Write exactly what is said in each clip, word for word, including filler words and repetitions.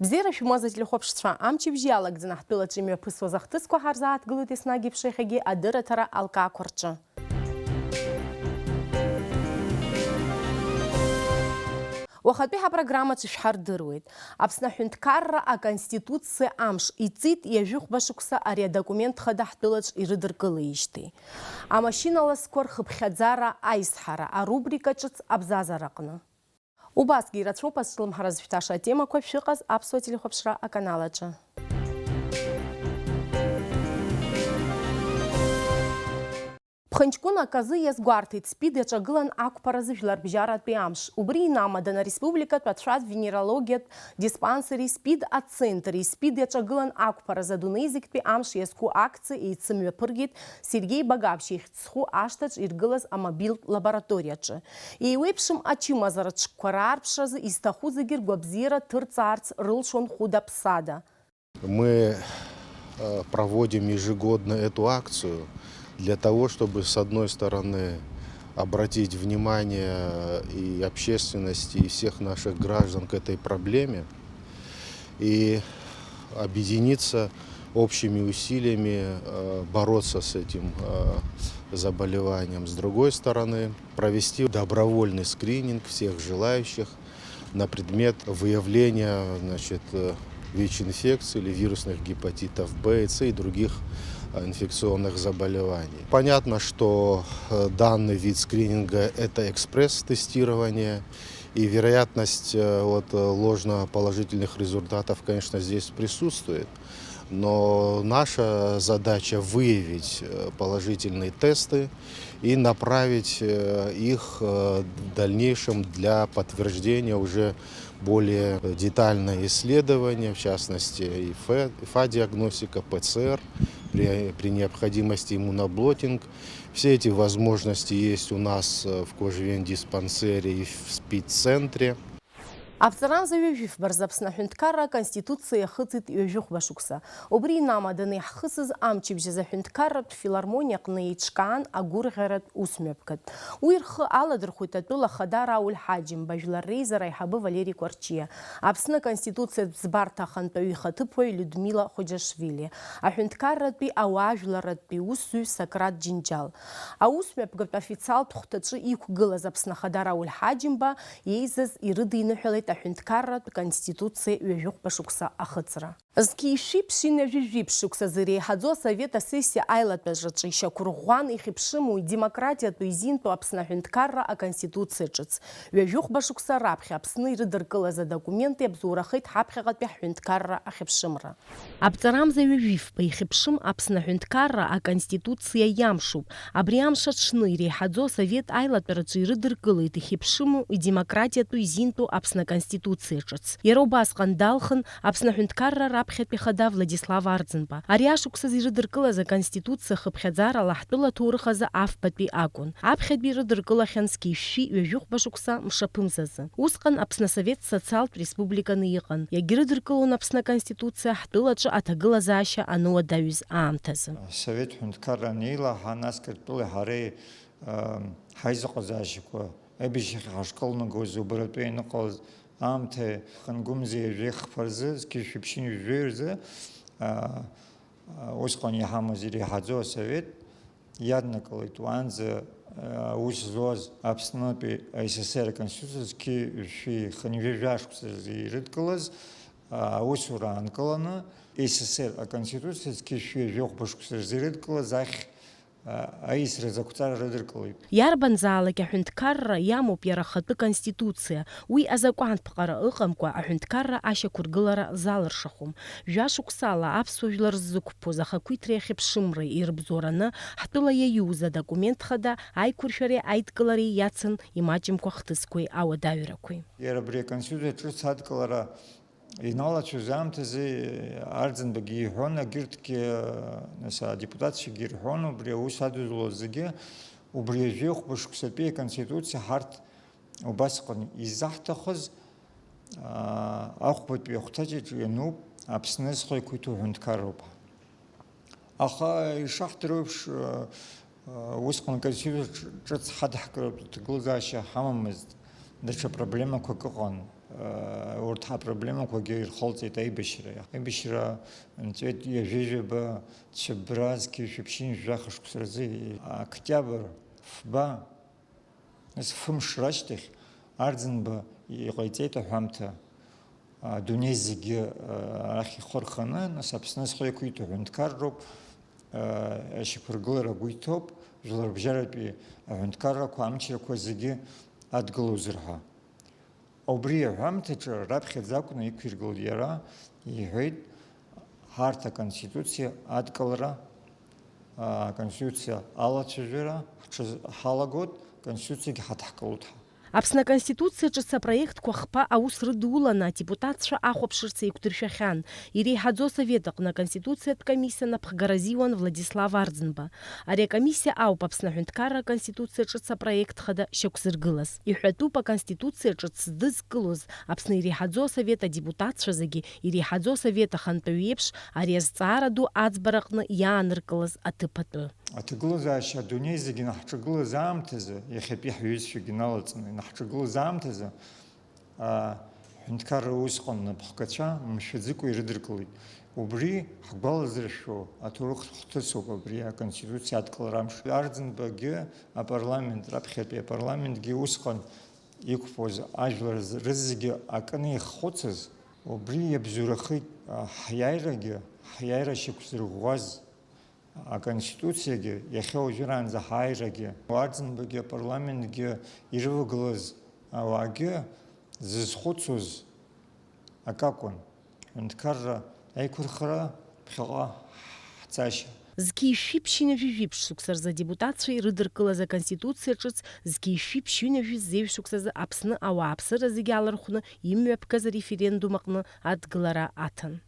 Бзиара шәымаз, ателехәаԥшцәа, амчыбжь иалагӡаны ҳтәылаҿы имҩаԥысуаз ахҭысқәа ҳарзааҭгылоит еснагь еиԥш иахьагьы адырраҭара алкаақәа рҿы. Уахатәи ҳапрограммаҿы шәҳардыруеит. Аԥсны аҳәынҭқарра аконституциа амш иҵит ҩажәихәба шықәса ари адокумент хада ҳтәылаҿ ирыдыркылеижьҭеи. Амашьына ласқәа рхыԥхьаӡара аизҳара арубрика ҿыц абзазараҟны. Убасгьы ирацәоуп азҿлымҳара зышәҭаша атемақәа шәыҟаз аԥсуа телехәаԥшра аканал аҿы. Ԥхынҷкәын аказы иазгәарҭеит, СПИД иаҿагылан ақәԥаразы жәларбжьаратәи амш. Убри инамаданы ареспубликатә ацәа венерологиатә диспансери, СПИД ацентри, СПИД иаҿагылан ақәԥаразы адунеи зегьтәи амш иазку акциа еицымҩаԥыргеит Сергеи Багаԥшь ихьӡ зху ашҭаҿ иргылаз амобилтә лабораториаҿы. Еиуеиԥшым ачымазара ҽкқәа раарԥшразы изҭаху зегьы ргәабзиара ҭырҵаарц рылшон хәыда-ԥсада. Мы, э, проводим ежегодно эту акцию для того, чтобы, с одной стороны, обратить внимание и общественности, и всех наших граждан к этой проблеме, и объединиться общими усилиями, э, бороться с этим, э, заболеванием. С другой стороны, провести добровольный скрининг всех желающих на предмет выявления, значит, э, ВИЧ-инфекций или вирусных гепатитов Б и С и других, э, инфекционных заболеваний. Понятно, что, э, данный вид скрининга — это экспресс-тестирование, и вероятность, э, вот, э, ложно положительных результатов, конечно, здесь присутствует. Но наша задача — выявить, э, положительные тесты и направить, э, их, э, в дальнейшем для подтверждения уже более детальное исследование, в частности, и фе-, ИФА-диагностика, П Ц Р, при, при необходимости иммуноблотинг. Все эти возможности есть у нас, э, в кожевендиспансере и в СПИД-центре. Аԥҵарамза ҩажәи фба рзы Аԥсны аҳәынҭқарра аконституциа иахыҵит ҩажәихәба шықәса. Убри инамаданы иаҳхысыз амчыбжь азы аҳәынҭқарратә филармониа аҟны еиҿкаан агәырӷьаратә усмҩаԥгатә. Уи рхы аладырхәит атәыла ахада Рауль Ҳаџьымба, жәлар реизара аиҳабы Валери Кәарҷиа, Аԥсны аконституциатә ӡбарҭа ахантәаҩы ихаҭыԥуаҩ Людмила Хоџьашвили, аҳәынҭқарратәи ауаажәларратәи усзуҩ Сократ Џьынџьал. Аусмҩаԥгатә официалтә хәҭаҿы иқәгылаз Аԥсны ахада Рауль Ҳаџьымба еизаз ирыдиныҳәалеит аҳәынҭқарратә конституциа ҩажәихәба шықәса ахыҵра. Зқьи шәи ԥшьынҩажәи жәиԥшь шықәсазы иреиҳаӡоу асовет асессиа аилатәараҿы ишьақәырӷәӷәан ихьыԥшыму идемократиатәу изинтәу Аԥсны аҳәынҭқарра аконституциа ҿыц. Ҩажәихәба шықәса раԥхьа Аԥсны ирыдыркылаз адокумент иабзоурахеит ҳаԥхьаҟатәи ҳҳәынҭқарра ахьыԥшымра. Аԥҵарамза ҩажәи фба ихьыԥшым Аԥсны аҳәынҭқарра аконституциа иамшуп. Абри амш аҽны иреиҳаӡоу асовет аилатәараҿы ирыдыркылеит ихьыԥшыму идемократиатәу изинтәу Аԥсны аконституциа ҿыц. Иара убасҟан далхын Аԥсны аҳәынҭқарра раԥхьатәи хада Владислав Арӡынба. Ари ашықәсазы ирыдыркылаз аконституциа хыԥхьаӡарала ҳтәыла аҭоурых азы афбатәи акәын. Аԥхьатәи ирыдыркылахьан зқьи шәи ҩажәихәба шықәса мшаԥымзазы. Усҟан Аԥсны Асовет Социалтә Республиканы иҟан. Иагьрыдыркылон Аԥсны Аконституциа ҳтәылаҿы аҭагылазаашьа ануадаҩыз аамҭазы. Асовет ҳәынҭқарра анеилаҳа, нас Қырҭтәылеи ҳареи, ам, ҳаизыҟазаашьақәа аибашьахь ҳашкылнагоз убаратәы ианыҟалаз аамҭа хынгәымза ҩажәи хԥа рзы, зқьи шәи ԥшьынҩажәи жәаҩа рзы, а, а, усҟан иҳамаз иреиҳаӡоу асовет иаднакылеит уаанӡа, а, аус зуаз Аԥснытәи А С С Р аконституциа зқьи жәшәи хынҩажәи жәа шықәса рзы ирыдкылаз, а, аусура аанкыланы, А С С Р аконституциа зқьи жәшәи жәохәба шықәса рзы ирыдкылаз ахь, а, аисра зақәҵара рыдыркылеит. Иарбанзаалак аҳәынҭқарра иамоуп иара ахатәы конституциа, уи азакәанԥҟара ыҟамкәа аҳәынҭқарра ашьақәыргылара залыршахом. Жәа шықәсала аԥсуа жәлар ззықәԥоз ахақәиҭреи ахьыԥшымреи ирыбзоураны ҳтәыла иаиуз адокумент хада аиқәыршәареи аидкылареи иацын имаҷымкәа хҭысқәеи ауадаҩрақәеи. Иара абри аконституциа ҿыц адкылара иналацәоз аамҭазы Арӡынбагьы иҳәон, егьырҭгьы, нас, адепутатцәагьы ирҳәон, убри аус адызулоз зегьы, убри жәохәба шықәсатәи аконституциа ҳарҭ убасҟан изаҳҭахыз, аа, ахәбатәи ахәҭаҷаҿы иануп, Аԥсны зхы иқәиҭу аҳәынҭқарроуп. Аха ишаҳдыруеиԥш, аа, усҟан аконституциа ҿ-, ҿыц ҳадаҳкыратә ҭагылазаашьа ҳамамызт. Даҽа проблемақәак ыҟан. Урҭ апроблемақәагьы ирхылҵеит аибашьра. Аибашьра нҵәеит ҩажәижәаба цәыббра зқьи жәшәи ԥшьынҩажәи жәаха шықәса рзы, октиабр фба, нас фымш рашьҭахь Арӡынба иҟаиҵеит аҳәамҭа, адунеи зегьы арахь ихы рханы, нас Аԥсны зхы иақәиҭу аҳәынҭқарроуп, ашьақәыргылара агәы иҭоуп, жәларбжьаратәи аҳәынҭқаррақәа, амчрақәа зегьы адгылозар ҳәа. Убри аҳәамҭаҿы раԥхьаӡа акәны иқәиргылт иара, иҳәеит, ҳарҭ аконституциа адкылара, аконституциа алацәажәара ҳҽаз-, ҳалагоит, аконституциагьы ҳадҳкылоит ҳәа. Аԥсны Аконституциа ҿыц апроектқәа хԥа аус рыдуланы адепутатцәа ахәаԥшырц еиқәдыршәахьан. Иреиҳаӡоу асовет аҟны аконституциатә комиссиа напхгара азиуан Владислав Арӡынба. Ари акомиссиа ауп Аԥсны аҳәынҭқарра аконституциа ҿыц апроект хада шьақәзыргылаз. Иҳәатәуп аконституциа ҿыц здызкылоз Аԥсны иреиҳаӡоу асовет адепутатцәа зегьы иреиҳаӡоу асовет ахантәаҩ иеиԥш ари азҵаара ду аӡбараҟны иааныркылаз аҭыԥ атәы. Аҭагылазаашьа адунеи зегьы инаҳҿагылаз аамҭазы, иахьатәи ҳҩызцәагьы иналаҵаны инаҳҿагылаз аамҭазы, аҳәынҭқарра усҟан напхгацәа мшәаӡыкәа ирыдыркылеит. Убри ҳгәалазыршәо аҭоурых хҭысуп абри аконституциа адкылара амш. Арӡынбагьы апарламент, раԥхьатәи апарламентгьы усҟан иқәԥоз ажәлар рызегьы акы анеиххәыцыз, убри иабзоурахеит, ҳиааирагьы, ҳиааира шьақәзырӷәӷәаз. Аконституциагьы, иахьа уажәраанӡа ҳааирагьы, Арӡынбагьы апарламентгьы ирывагылаз ауаагьы зызхәыцуаз акакәын, аҳәынҭқарра аиқәырхара ԥхьаҟа ҳцашьа. Зқьи жәшәи ԥшьынҩажәи жәиԥшь шықәса рзы адепутатцәа ирыдыркылаз аконституциа ҿыц зқьи жәшәи ԥшьынҩажәи зеижә шықәсазы Аԥсны ауааԥсыра зегьы алархәны имҩаԥгаз ареферендум аҟны адгылара аҭан.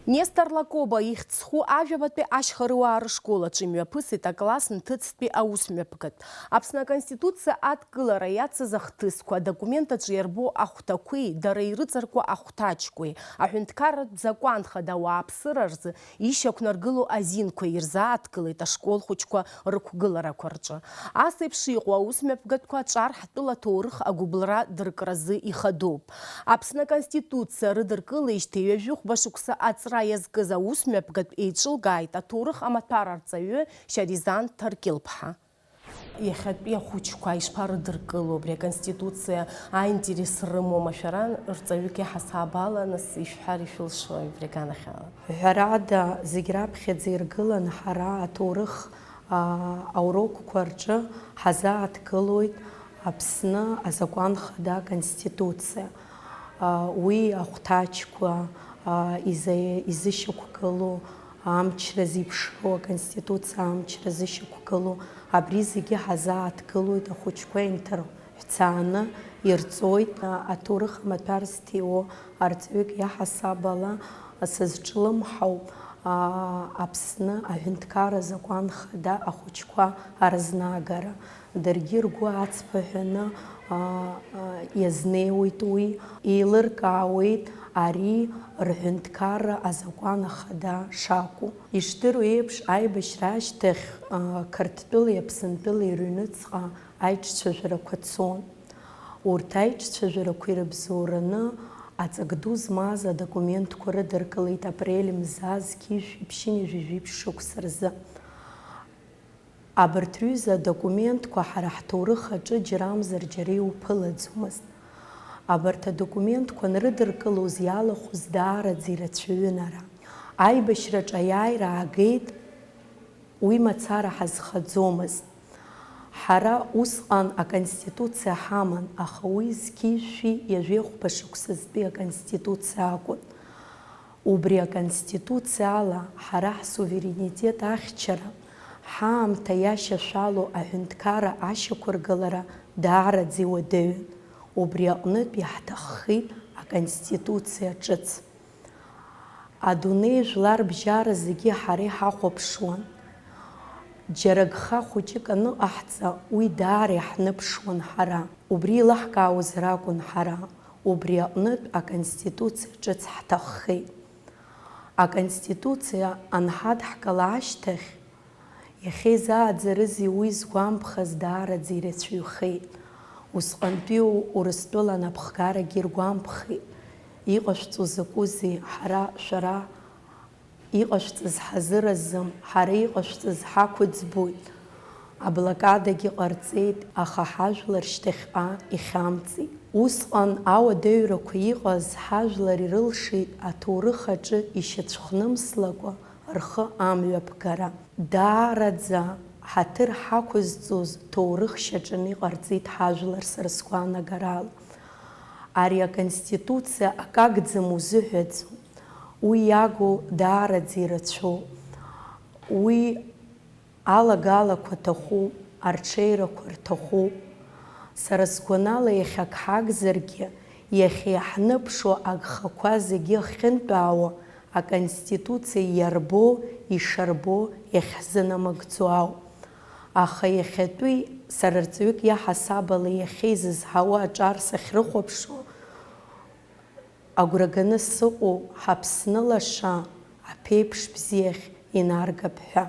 Нестор Лакоба ихьӡ зху Ажәабатәи ашьхарыуаа рышкол аҿы имҩаԥысит акласс нҭыҵтәи аусмҩаԥгатә. Аԥсны Аконституциа адкылара иацыз ахҭысқәа, адокумент аҿы иарбоу ахәҭақәеи дара ирыҵаркуа ахәҭаҷқәеи, аҳәынҭқарратә закәан хада ауааԥсыра рзы ишьақәнаргылоу азинқәа ирзааҭгылеит ашкол хәыҷқәа рықәгыларақәа рҿы. Ас еиԥш иҟоу аусмҩаԥгатәқәа аҿар ҳтәыла аҭоурых агәыбылра дыркразы ихадоуп. Аԥсны Аконституциа рыдыркылеижьҭеи ҩажәи хәба шықәса аҵра иазкыз аусмҩаԥгатә еиҿылкааит аҭоурых амаҭәар арҵаҩы Шьаризан Ҭаркьылԥҳа. Иахьатәи ахәыҷқәа ишԥарыдыркыло, абри аконституциа аинтерес рымоума шәара, рҵаҩык иаҳасаб ала, нас, ишәҳәар ишәылшои абри аганахьала? Ҳәарада, зегь раԥхьаӡа иргыланы ҳара аҭоурых, аа, аурокқәа рҿы ҳазааҭгылоит Аԥсны азакәан хада аконституциа. Аа, уи ахәҭаҷқәа, аа, иза-, изышьақәгылоу, амчра зеиԥшроу, аконституциа амчра зышьақәгылоу, абри зегьы ҳазааҭгылоит, ахәыҷқәа инҭарҳәцааны ирҵоит. Аҭоурых амаҭәар зҭиуо арҵаҩык иаҳасаб ала сызҿлымҳау, аа, Аԥсны аҳәынҭқарра азакәан хада ахәыҷқәа арызнагара. Даргьы ргәы ацԥыҳәаны, аа, аа, иазнеиуеит уи, еилыркаауеит ари рҳәынҭқарра азакәан ахада шакәу. Ишдыру еиԥш, аибашьра ашьҭахь, аа, Қырҭтәылеи Аԥсынтәылеи рыҩныҵҟа аиҿцәажәарақәа цон. Урҭ аиҿцәажәарақәа ирыбзоураны аҵак ду змаз адокументқәа рыдыркылеит апрель мза зқьи жәшәи ԥшьынҩажәи жәиԥшь шықәса рзы. Абарҭ рҩыза адокументқәа ҳара ҳҭоурых аҿы џьарамзар џьара иуԥылаӡомызт. Абарҭ адокументқәа анрыдыркылоз иалахәыз даараӡа ирацәаҩын ара. Аибашьраҿ аиааира аагеит, уи мацара ҳазхаӡомызт. Ҳара усҟан аконституциа ҳаман, аха уи зқьи жәшәи ҩажәи хәба шықәсазтәи аконституциа акәын. Убри аконституциа ала ҳара ҳсуверенитет ахьчара, ҳаамҭа иашьашәалоу аҳәынҭқарра ашьақәыргылара даараӡа иуадаҩын. Убри аҟнытә иаҳҭаххеит аконституциа ҿыц. Адунеи жәлар бжьара зегьы ҳара иҳахәаԥшуан. Џьара гха хәыҷык аныҟаҳҵа, уи даара иаҳныԥшуан ҳара. Убри еилаҳкаауазар акәын ҳара. Убри аҟнытә аконституциа ҿыц ҳҭаххеит. Аконституциа анҳадҳкыла ашьҭахь, иахьа изааӡарызеи уи згәамԥхаз даараӡа ирацәаҩхеит. Усҟантәи Урыстәыла анапхгарагьы иргәамԥхеит, иҟашәҵо закәызеи, ҳара шәара иҟашәҵаз ҳазыразым, ҳара иҟашәҵаз ҳақәыӡбоит. Аблокадагьы ҟарҵеит, аха ҳажәлар шьҭахьҟа ихьамҵит. Усҟан ауадаҩрақәа иҟаз ҳажәлар ирылшеит аҭоурых аҿы ишьацәхнымслакәа рхы амҩаԥгара. Даараӡа ҳаҭыр ҳақәызҵоз ҭоурых шьаҿаны иҟарҵеит ҳажәлар, сара сгәаанагарала. Ари аконституциа акы акәӡам узыҳәаӡом. Уи иагу даараӡа ирацәоуп. Уи алагалақәа ҭахуп, арҽеирақәа рҭахуп. Сара сгәанала, иахьак ҳагзаргьы, иахьа иаҳныԥшуа агхақәа зегьы ахьынтәаауа, аконституциа иарбоу, ишарбоу иахьҳзынамыгӡо ауп. Аха иахьатәи, сара рҵаҩык иаҳасабала иахьа изызҳауа аҿар сахьрыхәаԥшуа, агәра ганы сыҟоуп, ҳАԥсны лаша аԥеиԥш бзиахь инаргап ҳәа.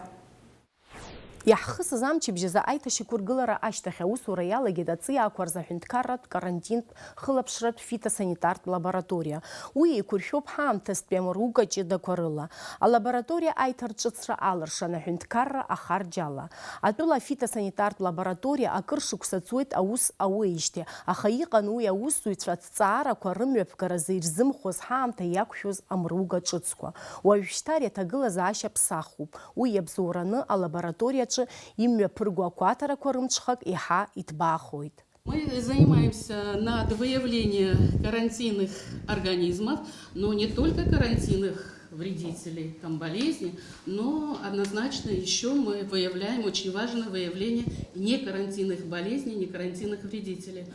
Иаҳхысыз амчыбжь азы аиҭашьақәыргылара ашьҭахь аусура иалагеит аҵиаақәа рзы аҳәынҭқарратә карантинтә хылаԥшратә фитосанитартә лабораториа. Уи еиқәыршәоуп ҳаамҭазтәи амруга ҷыдақәа рыла. Алабораториа аиҭарҿыцра алыршан аҳәынҭқарра ахарџь ала. Атәыла афитосанитартә лабораториа акыр шықәса ҵуеит аус ауеижьҭеи, аха иҟан уи аусзуҩцәа аҭҵаарақәа рымҩаԥгаразы ирзымхоз ҳаамҭа иақәшәоз амруга ҿыцқәа. Уажәшьҭа ари аҭагылазаашьа ԥсахуп. Уи иабзоураны алабораториаҿы имҩаԥырго агәаҭарақәа рымҽхак еиҳа иҭбаахоит. Мы занимаемся над выявлением карантинных организмов, но не только карантинных вредителей, там, болезней, но однозначно ещё мы выявляем, очень важно выявление некарантинных болезней, некарантинных вредителей.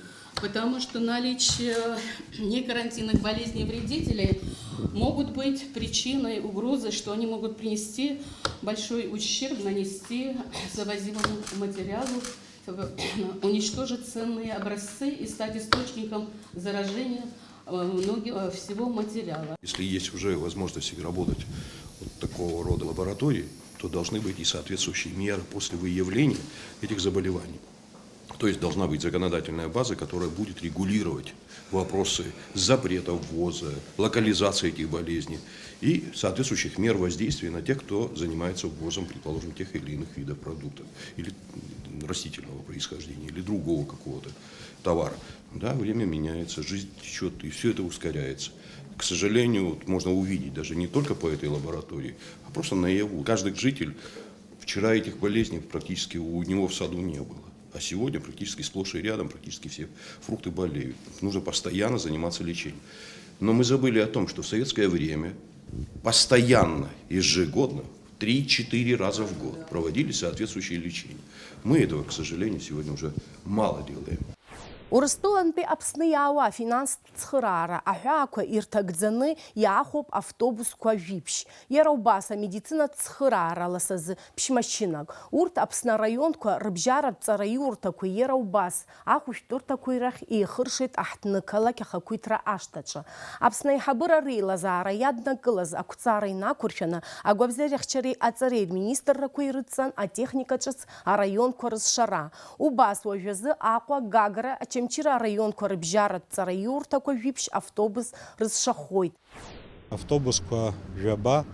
Потому что наличие некарантинных болезней и вредителей могут быть причиной угрозы, что они могут принести большой ущерб, нанести завозимому материалу, уничтожить ценные образцы и стать источником заражения, э, многих, э, всего материала. Если есть уже возможность работать вот такого рода лаборатории, то должны быть и соответствующие меры после выявления этих заболеваний. То есть должна быть законодательная база, которая будет регулировать вопросы запрета ввоза, локализации этих болезней и соответствующих мер воздействия на тех, кто занимается ввозом, предположим, тех или иных видов продуктов или растительного происхождения, или другого какого-то товара. Да, время меняется, жизнь течёт, и всё это ускоряется. К сожалению, вот можно увидеть даже не только по этой лаборатории, а просто наяву. Каждый житель, вчера этих болезней практически у него в саду не было. А сегодня практически сплошь и рядом практически все фрукты болеют. Нужно постоянно заниматься лечением. Но мы забыли о том, что в советское время постоянно, ежегодно, три-четыре раза в год проводились соответствующие лечения. Мы этого, к сожалению, сегодня уже мало делаем. Урыстәылантәи Аԥсны иаауа афинанстә цхыраара аҳәаақәа ирҭагӡаны иаахәоуп автобусқәа жәиԥшь. Иара убас амедицинатә цхыраара ласазы ԥшьмашьынак. Урҭ Аԥсны араионқәа рыбжьаратә ҵараиурҭақәа иара убас ахәышәтәырҭақәеи рахь еихыршеит аҳҭны-қалақь ахақәиҭра ашҭаҿы. Аԥсны аиҳабыра реилазаара иаднакылаз ақәҵара инақәыршәаны агәабзиарахьчареи аҵареи рминистррақәа ирыдҵан атехника ҿыц араионқәа рызшара. Убас уажәазы Аҟәа, Гагра, Очамчыра араионқәа рыбжьаратә ҵараиурҭақәа жәиԥшь автобус рызшахоит. Автобусқәа жәаба,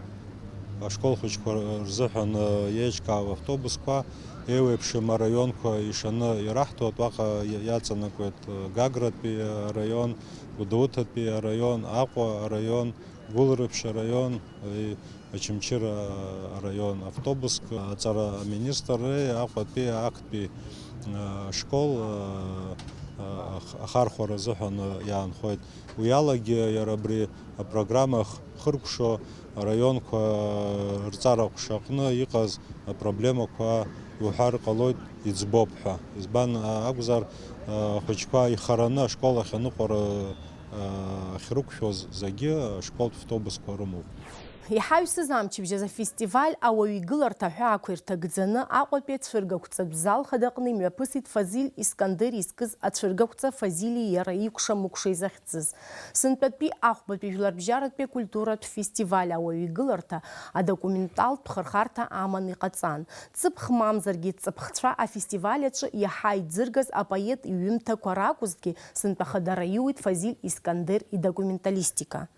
ашкол хәыҷқәа рзыҳәан еиҿкаау автобусқәа, еиуеиԥшым араионқәа ишаны ираҳҭоит, уаҟа иаҵанакуеит Гагратәи араион, Гәдоуҭатәи араион, Аҟәа араион, Гәылрыԥшь араион, Очамчыра араион. Автобуск аҵара аминистрреи Аҟәатәи актәи ашкол ахархәара азыҳәан иаанхоит. Уи алагьы иара абри апрограмма хыркәшо араионқәа рҵара ҟәша аҟны иҟаз апроблемақәа иуҳәар ҟалоит, иӡбоуп ҳәа. Избан акәзар, ахәыҷқәа ихараны ашкол ахь аныҟәара ахьрықәшәоз зегьы ашколтә автобусқәа рымоуп. Иҳаҩсыз амчыбжь азы афестиваль ауаҩы игыларҭа аҳәаақәа ирҭагӡаны Аҟәатәи ацәыргақәҵатә зал хадаҟны имҩаԥысит Фазиль Искандер изкыз ацәыргақәҵа Фазили иара икәша-мыкәша изахьӡыз. Сынтәатәи ахәбатәи жәларбжьаратәи акультуратә фестиваль ауаҩы игыларҭа адокументалтә хырхарҭа аманы иҟаҵан. Ҵыԥх мамзаргьы ҵыԥхцәа афестиваль аҿы иаҳа иӡыргаз апоет иҩымҭақәа ракәызҭгьы, сынтәа хадара иуит Фазиль Искандер идокументалистика.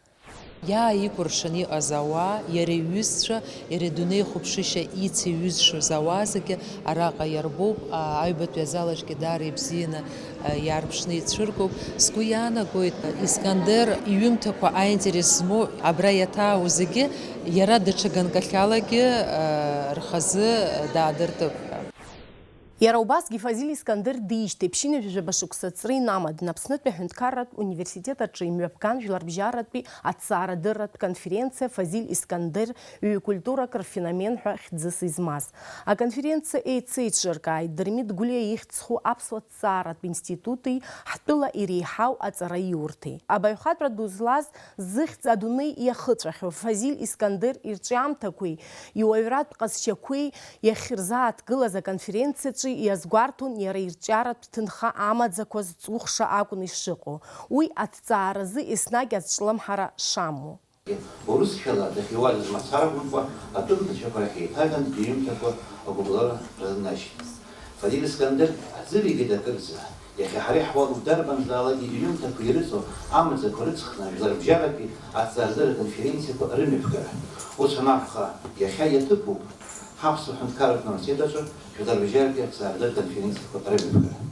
Иааикәыршан иҟаз ауаа, иара иҩызцәа, иара идунеихәаԥшышьа ицеиҩызшоз ауаа зегьы араҟа иарбоуп, а, аҩбатәи азал аҿгьы даара ибзианы, а, иаарԥшны ицәыргоуп. Сгәы иаанагоит, Искандер иҩымҭақәа аинтерес змоу абра иаҭаау зегьы иара даҽа ганкахьалагьы, а, рхазы даадыртып ҳәа. Иара убасгьы Фазиль Искандер диижьҭеи ԥшьынҩажәижәаба шықәса ҵра инамаданы Аԥснытәи аҳәынҭқарратә университет аҿы имҩаԥган жәларбжьаратәи аҭҵаарадырратә конференциа Фазиль Искандер ҩ-культурак рфеномен ҳәа хьӡыс измаз. Аконференциа еицеиҿыркааит Дырмит Гәлиа ихьӡ зху аԥсуа ҭҵааратә институти ҳтәыла иреиҳау аҵараиурҭеи. Абаҩхатәра ду злаз, зыхьӡ адунеи иахыҵәахьоу Фазиль Искандер ирҿиамҭақәеи иуаҩратә ҟазшьақәеи иахьырзааҭгылаз аконференциаҿы иазгәарҭон иара ирҿиаратә ҭынха амаӡақәа зҵухша акәны ишыҟоу, уи аҭҵааразы еснагь азҿлымҳара шамоу. Урысшәала дахьиуазыз мацара акәымкәа, атәымҭацәақәа рахь еиҭаган иҩымҭақәа агәыбылра рзынашьҭит. Фазиль Искандер ҳзывигеит акырӡа, иахьа ҳара иаҳуалуп дарбанзаалак иҩымҭақәа ирыҵоу амаӡақәа рыҵхны жәларбжьаратәи аҭҵаарадырра конференциақәа рымҩаԥгара. Ус анакәха, иахьа иаҭыԥуп ҳаԥсуа ҳәынҭқарратә университет аҿы жәларбжьаратәи аҭҵаарадырра конференциақәа рымҩаԥгара.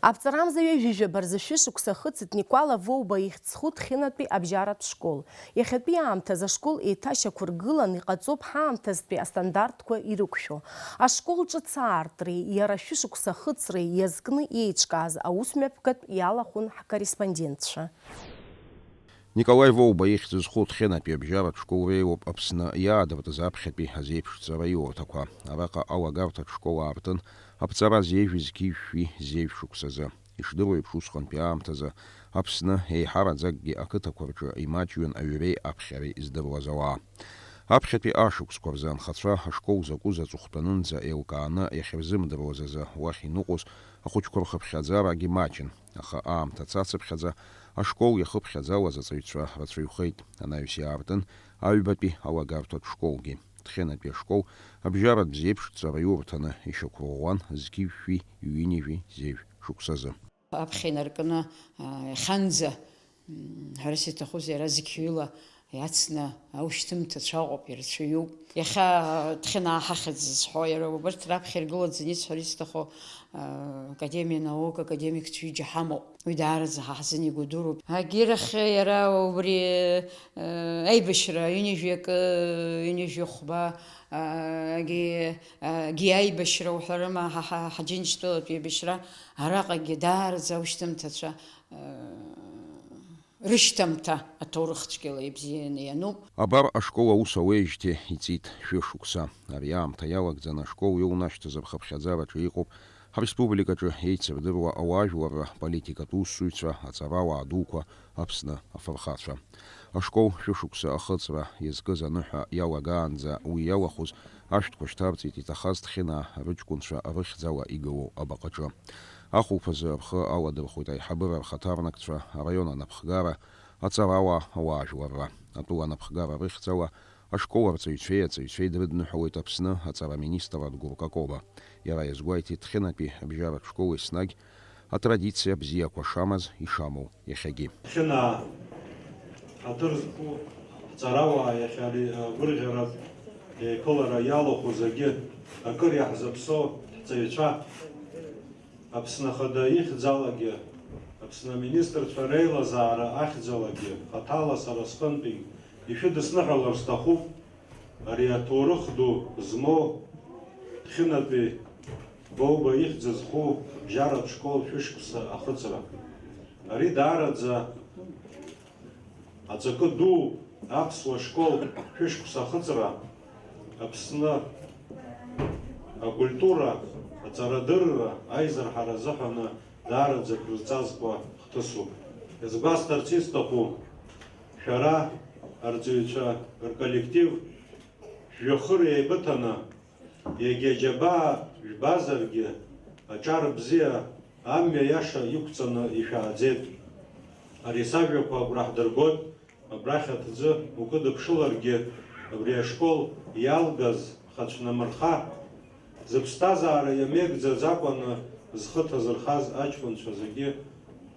Аԥҵарамза ҩажәижәаба рзы шәышықәса ахыҵит Никәала Воуба ихьӡ зху Ҭхьынатәи абжьаратә школ. Иахьатәи аамҭазы ашкол еиҭашьақәыргылан иҟаҵоуп ҳаамҭазтәи астандартқәа ирықәшәо. Ашкол ҿыц аартреи иара шәышықәса ахыҵреи иазкны иеиҿкааз аусмҩаԥгатә иалахәын ҳкорреспондентцәа. Николаи Воуба ихьӡ зху Ҭхьынатәи абжьаратә школ реиуоуп Аԥсны иаадыртыз аԥхьатәи азеиԥшҵара иурҭақәа. Араҟа алагарҭаҿ школ аартын аԥҵара зеижә зқьи жәшәи зеижә шықәсазы. Ишдыру еиԥш, усҟантәи аамҭазы Аԥсны еиҳараӡакгьы ақыҭақәа рҿы имаҷҩын аҩреи аԥхьареи здыруаз ауаа. Аԥхьатәи ашықәсқәа рзы анхацәа ашкол закәыз аҵыхәтәанынӡа еилкааны иахьырзымдыруаз азы уахь иныҟәоз ахәыҷқәа рхыԥхьаӡарагьы маҷын, аха аамҭа цацыԥхьаӡа ашкол иахыԥхьаӡалаз аҵаҩцәа рацәаҩхеит, анаҩс иаартын аҩбатәи алагарҭәатә школгьы. Ҭхьынатәи ашкол абжьаратә бзеиԥшҵара иурҭаны ишьақәырӷәӷәан зқьи жәшәи ҩынҩажәи зеижә шықәсазы. Аԥхьа инаркны, а, иахьанӡа, м, ҳәарас иаҭахузеи, иара зқьҩыла иацны аушьҭымҭацәа ыҟоуп, ирацәаҩуп. Иахьа Ҭхьынаа ҳахьӡ зҳәо, иара убарҭ раԥхьа иргылаӡаны исҳәар исҭаху, а, Академиа наук академикцәа ҩыџьа ҳамоуп. Уи даараӡа ҳа ҳзын игәадуроуп. Агьырахь иара убри, а, аибашьра ҩынҩажәи акы, ҩынҩажәи хәба, а, агьи, а, агьи аибашьра уҳәарыма, ҳа, ҳа, ҳаџьынџьтәылатә еибашьра, араҟагьы даараӡа аушьҭымҭацәа, а, рышьҭамҭа аҭоурых цәгьала ибзианы иануп. Абар, ашкол аус ауеижьҭеи иҵит шәышықәса. Ари аамҭа иалагӡаны ашкол иоунашьҭыз рхыԥхьаӡараҿы иҟоуп ҳреспубликаҿы еицырдыруа ауаажәларра политикатә усзуҩцәа, аҵарауаа дуқәа, Аԥсны афырхацәа. Ашкол шәышықәса ахыҵра иазкыз аныҳәа иалагаанӡа уи иалахәыз ашәҭқәа шьҭарҵеит иҭахаз Ҭхьынаа рыҷкәынцәа рыхьӡала игылоу абаҟаҿы. Ахәылԥазы рхы аладырхәит аиҳабыра рхаҭарнакцәа, араион анапхгара, аҵарауаа, ауаажәларра. Атәыла анапхгара рыхьӡала ашкол арҵаҩцәеи аҵаҩцәеи дрыдныҳәалоит Аԥсны аҵара аминистр Адгәыр Какоба. Иара иазгәеиҭеит Ҭхьынатәи абжьаратә школ еснагь атрадициа бзиақәа шамаз, ишамоу иахьагьы. Ҭхьынаа ҳаҭыр зқәу ҳҵарауаа иахьа ари агәырӷьаратә еиԥылара иалахәу зегьы акыр иаҳзаԥсоу ҳҵаҩцәа, Аԥсны Ахада ихьӡалагьы, Аԥсны аминистрцәа реилазаара ахьӡалагьы, хаҭала сара сҟынтәи ишәыдысныҳәалар сҭахуп ари аҭоурых ду змоу Ҭхьынатәи Боуба ихьӡ зху абжьаратә школ шәышықәса ахыҵра. Ари даараӡа аҵакы ду аԥсуа школ шәышықәса ахыҵра Аԥсны акультура, аҵарадырра, аизырҳара азыҳәаны даараӡа акрырҵазкуа хҭысуп. Иазгәасҭарц исҭаху, шәара, арҵаҩцәа рколлектив, шәҩахыр еибыҭаны, егьа џьабаа жәбазаргьы, аҿар бзиа, амҩа иаша иқәҵаны ишәааӡеит. Ари сажәақәа агәра ҳдыргоит, абрахь аҭӡы укыдыԥшыларгьы, абри ашкол иалгаз хацәнамырха, зыԥсҭазаара иамеигӡаӡакәаны зхы ҭазырхаз аҷкәынцәа зегьы,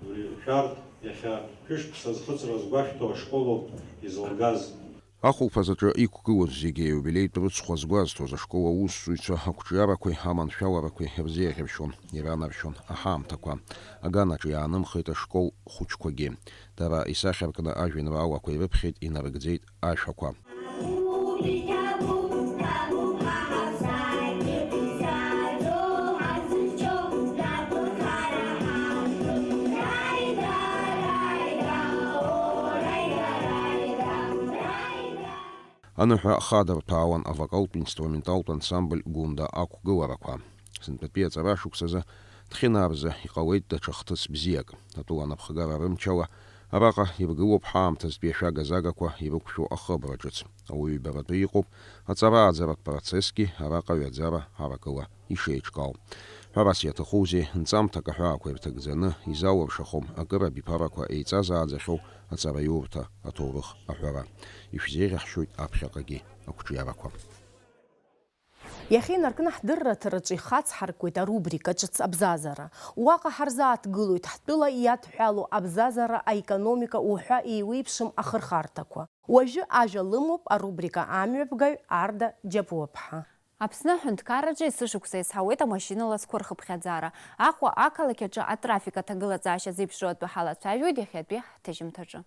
абри шәарҭ иахьа шәышықәса зхыҵра згәашәҭо ашколоуп изылгаз. Ахәылԥазаҿы иқәгылоз зегьы аиубилеитә рыцхә азгәазҭоз ашкол аусзуҩцәа ақәҿиарақәеи аманшәаларақәеи рзеиӷьаршьон, иранаршәон аҳаамҭақәа. Аганаҿ иаанымхеит ашкол хәыҷқәагьы. Дара исахьаркны ажәеинраалақәа ирыԥхьеит, инарыгӡеит ашәақәа. Аныҳәа хадырҭәаауан авокалтә инструменталтә ансамбль Гәында ақәгыларақәа. Сынтәатәи аҵара шықәсазы Ҭхьынаа рзы иҟалеит даҽа хҭыс бзиак. Атәыла анапхгара рымчала араҟа иргылоуп ҳаамҭазтәи ашәага-загақәа ирықәшәо ахыбра ҿыц. Ауаҩы ибаратәы иҟоуп аҵара-ааӡаратә процессгьы араҟа ҩаӡара ҳаракыла ишеиҿкаау. Ҳәарас иаҭахузеи, нҵамҭак аҳәаақәа ирҭагӡаны, изалыршахом акыр абиԥарақәа еиҵазааӡахьоу аҵараиурҭа аҭоурых аҳәара. Ишәзеиӷьаҳшьоит аԥхьаҟагьы ақәҿиарақәа. Иахьа инаркны ҳдырраҭараҿы ихацҳаркуеит арубрика ҿыц абзазара. Уаҟа ҳарзааҭгылоит ҳтәыла иадҳәалоу абзазара, аекономика уҳәа еиуеиԥшым ахырхарҭақәа. Уажәы ажәа лымоуп арубрика амҩаԥгаҩ Арда Џьапуаԥҳа. Аԥсны аҳәынҭқарраҿы есышықәса иазҳауеит амашьына ласқәа рхыԥхьаӡара. Аҟәа ақалақь аҿы атрафик аҭагылазаашьа зеиԥшроу атәы ҳалацәажәоит иахьатәи ҳҭыжьымҭаҿы.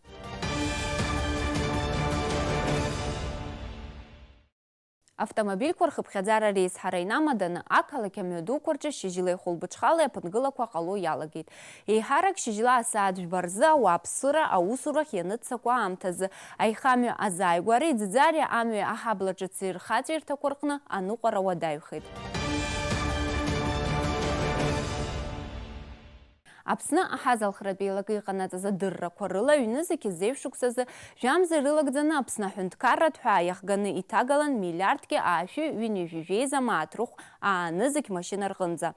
Автомобильқәа рхыԥхьаӡара реизҳара инамаданы, ақалақь амҩадуқәа рҿы шьыжьлеи хәылбыҽхалеи аԥынгылақәа ҟало иалагеит. Еиҳарак шьыжьла асааҭ жәба рзы ауааԥсыра аусурахь ианыццакуа аамҭазы, аихамҩа азааигәареи Ӡӡариа амҩеи аҳабла ҿыци рхаҵәирҭақәа рҟны аныҟәара уадаҩхеит. Аԥсны аҳазалхратә еилакы иҟанаҵаз адыррақәа рыла, ҩнызқь зеижә шықәсазы жәамза ирылагӡаны Аԥсны аҳәынҭқарратә ҳәаа иахганы иҭагалан миллиардки аашәи ҩынҩажәи жәеиза мааҭ рыхә аанызқь машьына рҟынӡа.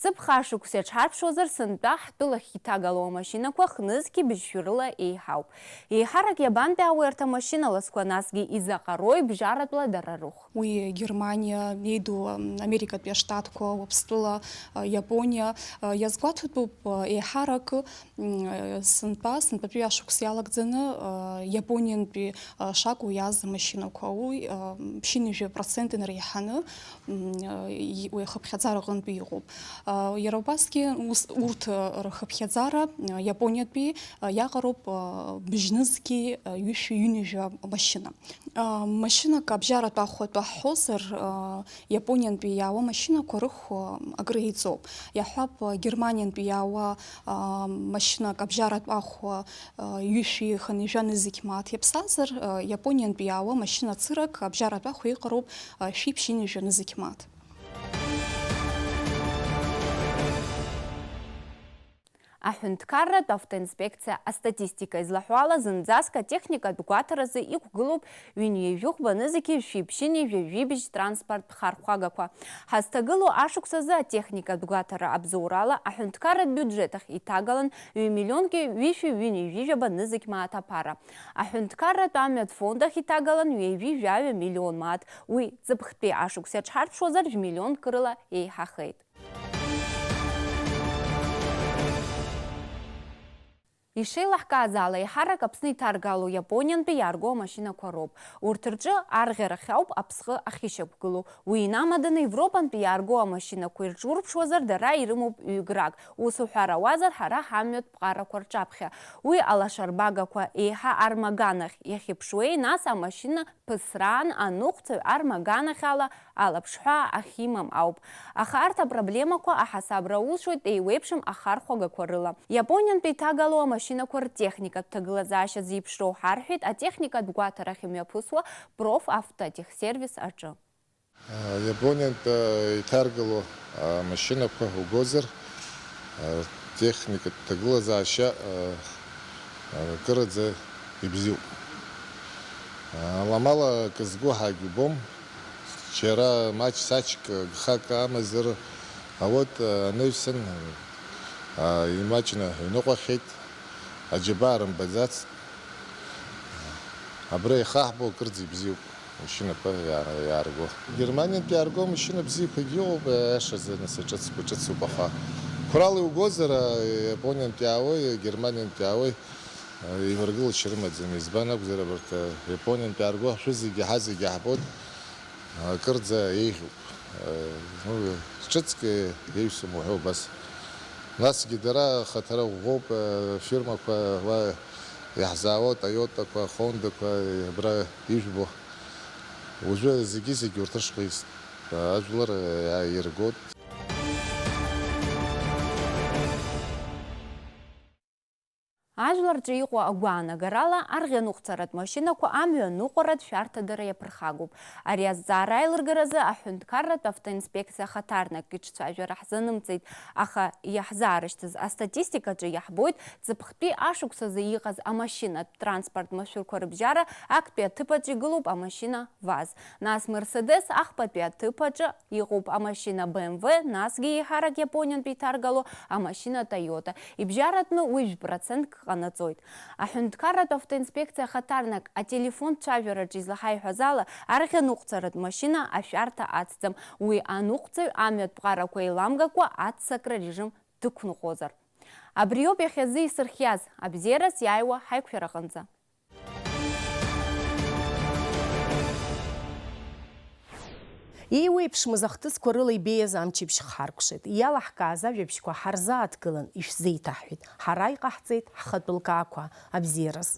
Ҵыԥх ашықәс иаҽҳарԥшуазар, сынтәа ҳтәылахь иҭагало амашьынақәа хнызқьи быжьшәи рыла еиҳауп. Еиҳарак иабантәи ауеи арҭ амашьына ласқәа, насгьы изаҟарои бжьаратәла дара рыхә? Уи Германиа, иеиду, м, Америкатәи аштатқәа, Уаԥстәыла, а, Иапониа, а, иазгәаҭатәуп, а, еиҳарак, м, а, сынтәа, сынтәатәи ашықәс иалагӡаны, а, Иапониантәи, а, шакәу иааз амашьынақәа, уи, а, м, ԥшьынҩажәа процент инареиҳаны, м, а, и-, уи ахыԥхьаӡара аҟынтәи иҟоуп. А, иара убасгьы ус, урҭ, а, рхыԥхьаӡара, а, Иапониатәи, а, иаҟароуп, а, быжьнызқьи, а, ҩышәи ҩынҩажәа машьына. А, машьынак абжьаратә ахә атәы ҳҳәозар, а, Иапониантәи иаауа машьынақәа рыхә, а, акыр еиҵоуп. Иаҳҳәап, а, Германиантәи иаауа, а, машьынак абжьаратә ахә, а, ҩышәи хынҩажәа нызқь мааҭ иаԥсазар, а, Иапониантәи иаауа машьына цырак абжьаратә ахә иҟароуп, а, шәи ԥшьынҩажәа нызқь мааҭ. Аҳәынҭқарратә автоинспекциа астатистика излаҳәо ала, зынӡаск атехникатә гәаҭаразы иқәгылоуп ҩынҩажәи хәба нызқьи жәшәи ԥшьынҩажәи жәибжь транспорттә хархәагақәа. Ҳазҭагылоу ашықәсазы атехникатә гәаҭара абзоурала аҳәынҭқарратә биуџьеҭ ахь иҭагалан ҩ-миллионки ҩышәи ҩынҩажәи жәаба нызқь мааҭ аԥара. Аҳәынҭқарратә амҩатә фонд ахь иҭагалан ҩажәи жәаҩа миллион мааҭ, уи ҵыԥхтәи ашықәс иаҽҳарԥшуазар жәмиллионк рыла еиҳахеит. Ишеилаҳкааз ала, еиҳарак Аԥсны иҭаргало Иапониантәи иаарго амашьынақәа роуп. Урҭ рҿы арӷьарахь ауп аԥсҟы ахьышьақәгылоу. Уи инамаданы Европантәи иаарго амашьынақәа ирҿурԥшуазар, дара ирымоуп ҩ-грак. Ус уҳәар ауазар, ҳара ҳамҩатә ԥҟарақәа рҿаԥхьа. Уи алашарбагақәа еиҳа армаганахь иахьыԥшуеи, нас амашьына ԥысраан аныҟәцаҩ армаганахь ала алаԥшҳәаа ахьимам ауп. Аха арҭ апроблемақәа аҳасабра аусуеит еиуеиԥшым ахархәагақәа рыла. Иапониантәи иҭагало амашьынақәа ртехникатә ҭагылазаашьа зеиԥшроу ҳарҳәеит атехникатә гәаҭарахь имҩаԥысуа Профавтотехсервис аҿы. Иапониантә иҭаргало амашьынақәа угозар, техникатә ҭагылазаашьа Акыраӡа ибзиоуп. Аламала акы згәы ҳагьубом. Џьара маҷ-саҷк гхак амазар ауеит, анаҩсан, а, имаҷны иныҟәахьеит, аџьабаа рымбаӡацт. Абра ихаҳбо акырӡа ибзиоуп, машьынақәа иаа-, иаарго. Германиантә иаарго амашьына бзиақәагьы ыҟоуп, аиашазы, нас, ҿыцқәа ҿыцуп, аха қәрала иугозар, а, Иапониантә иаауеи, Германиантә иаауеи, а, еиваргылашьа рымаӡам. Избан акәзар, абарҭ, а, Иапониантә иаарго, шәызегьы, ҳазегьы ҳбоит. Акырӡа еиӷьуп. Ну, ҿыцк еиҩсом уҳәа убас. Насгьы дара хыҭара ӷәӷәоуп, фирмақәа уа иаҳзаауа, Toyota-қәа, Honda-қәа, абра ижәбо. Уажәы зегьы-зегь урҭ рышҟа ис-, ажәлар иааиргоит. Ажәлар рҿы иҟоу агәаанагарала, арӷьаныҟәцаратә машьынақәа амҩа аныҟәаратә шәарҭадара иаԥырхагоуп. Ари азҵаара аилыргаразы аҳәынҭқарратә автоинспекциа ахаҭарнак иҿцәажәара ҳзанымҵеит, аха иаҳзаарышьҭыз астатистикаҿы иаҳбоит, ҵыԥхтәи ашықәсазы иҟаз амашьынатә транспорт машәырқәа рыбжьара актәи аҭыԥаҿ игылоуп амашьына ВАЗ. Нас Мерседес ахԥатәи аҭыԥаҿы иҟоуп амашьына Б М В, насгьы еиҳарак Иапониантә иҭаргало амашьына Toyota. Ибжьаратәны уи жәпроцентк ҟанаҵоит. Аҳәынҭқарратә автоинспекциа ахаҭарнак ателефон цәажәараҿы излаҳаиҳәаз ала, арӷьаныҟәцаратә машьына ашәарҭа ацҵам. Уи аныҟәцаҩ амҩатә ԥҟарақәа еиламгакәа аццакра режим дықәныҟәозар. Абриоуп иахьазы исырхиаз, абзиараз иааиуа ҳаиқәшәараҟынӡа. Еиуеиԥшмыз ахҭысқәа рыла ибеиаз амчыбжь хҳаркәшеит. Иалаҳкааз ажәабжьқәа ҳарзааҭгылан ишәзеиҭаҳҳәеит. Ҳара иҟаҳҵеит ҳхатәы лкаақәа. Абзиараз.